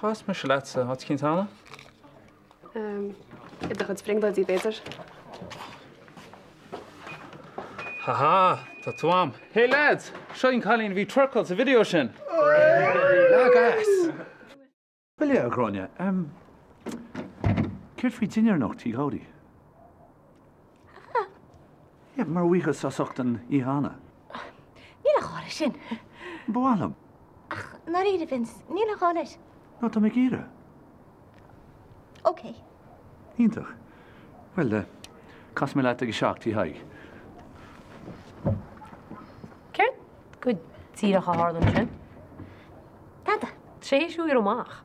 Chas mise leatsa áit eicínt cheana. I do chuid brionglóidí, b'fhéidir. Ha ha, tá tú a'm. Hey lads, seo í an cailín a bhí ag twerkáil sa video sin! Lag ass! Bhuel yeah, a Ghráinne, céard faoi dinnéar anocht, Tigh Ghowdy? Yeah, mar bhuíochas as ucht an oíche cheana. Níl aon ghá leis sin. Ba mhaith liom. Ach i ndáiríre, Vince, níl aon ghá leis. No, tá mé ag iarraidh. Ok. Iontach. Bhuel, casfaidh mé leat ag 7, Tigh Thaidhg. Céard go díreach a tharla ansin? Tada. Tar éis uair amach.